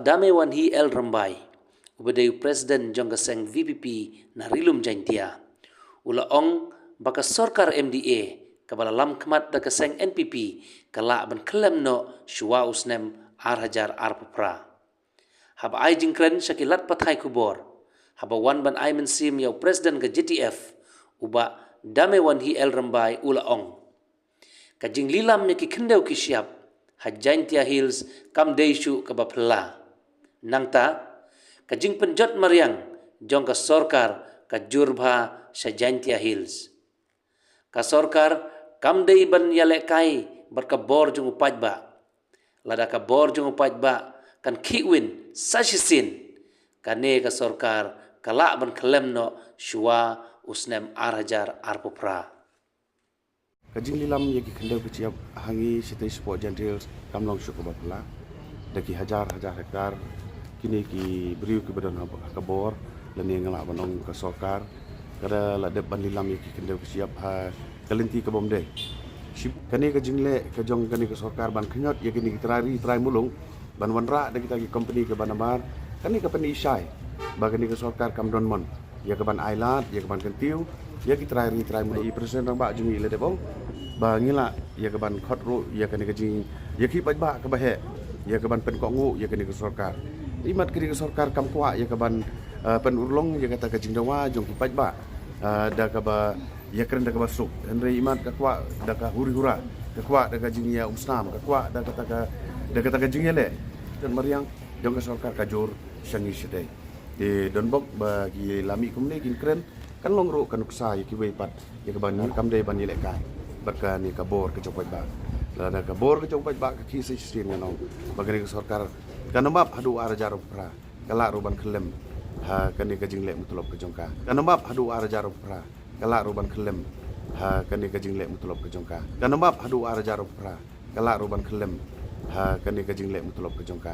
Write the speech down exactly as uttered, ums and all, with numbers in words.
Damewanhi L Rymbai, uba dei u President jong ka seng VPP na Ri Lum Jaintia, u la ong ba ka sorkar MDA kaba la lam khmat da ka seng NPP ka lah ban khyllem noh shuwa u snem ar hajar arphew phra. Haba ai jingkren sha ki lad pathai khubor, haba wan ban ai mynsiem ïa u President ka JTF, u Bah Damewanhi L Rymbai, u la ong, ka jinglilam ïa ki khyndew ki shyiap ha Jaintia Hills kam dei shuh kaba phylla. Nangta, ka jingpynjot mariang jong ka sorkar ka jur bha sha Jaintia Hills. Ka sorkar kam dei ban ïalehkai bad ka bor jong u paidbah. Lada ka bor jong u paidbah kan khih win sa shisien, kane ka sorkar ka lah ban khyllem noh shuwa u snem ar hajar arphew phra. Ka jinglilam ïa ki khyndew ki shyiap ha ngi shatei shapoh Jaintia Hills kam long shuh kaba phylla. Da ki hajar hajar hektar kine ki briew kiba don ha ka bor, lane nga lah ban ong ka sorkar ka da la dep ban lilam ïa ki khyndew ki shyiap ha ka lynti ka bym dei. Kane ka jingleh ka jong kane ka sorkar ban kynjot ïa kine ki trai ri trai mulung ban wanrah da kita ki company kiba namar kane ka pyni shai ba kane ka sorkar kam don mon ïa ka ban ailad, ïa ka ban kyntiew ïa ki trai ri trai mulung. I President Rangbah jong ngi la dep ong ba ngi lah ïa ka ban khot ruh ïa kane ka jing, ïa ki paidbah kaba heh ïa ka ban pynkohnguh ïa kane ka sorkar. Imat kane ka sorkar kam kwah ïa ka ban, eh, pynurlong ïa kata ka jingdawa jong ki paidbah, eh, da kaba ïakren da kaba suk. Hynrei imat ka kwah da ka huri hura, ka kwah da ka jingïaumsnam, ka kwah da kata ka, da kata ka jingïaleh. Don mariang jong ka sorkar ka jur sha ngi shatei. Te don bok ba ki la mih kumne kin kren, kan long ruh ka nuksa ïa kiwei pat ïa ka ban kam dei ban ïalehkai bad kane ka bor ka jong u paidbah. Lada ka bor ka jong u paidbah ka khih sa shisien, ngan ong ba kane ka sorkar kan ym ap haduh ar hajar arphew phra ka lah ruh ban khyllem ha kane ka jingleh mutlop ka jong ka. Kan ym ap haduh ar hajar arphew phra ka lah ruh ban khyllem ha kane ka jingleh mutlop ka jong ka. Kan ym ap haduh ar hajar arphew phra ka lah ruh ban khyllem ha kane ka jingleh mutlop ka jong ka.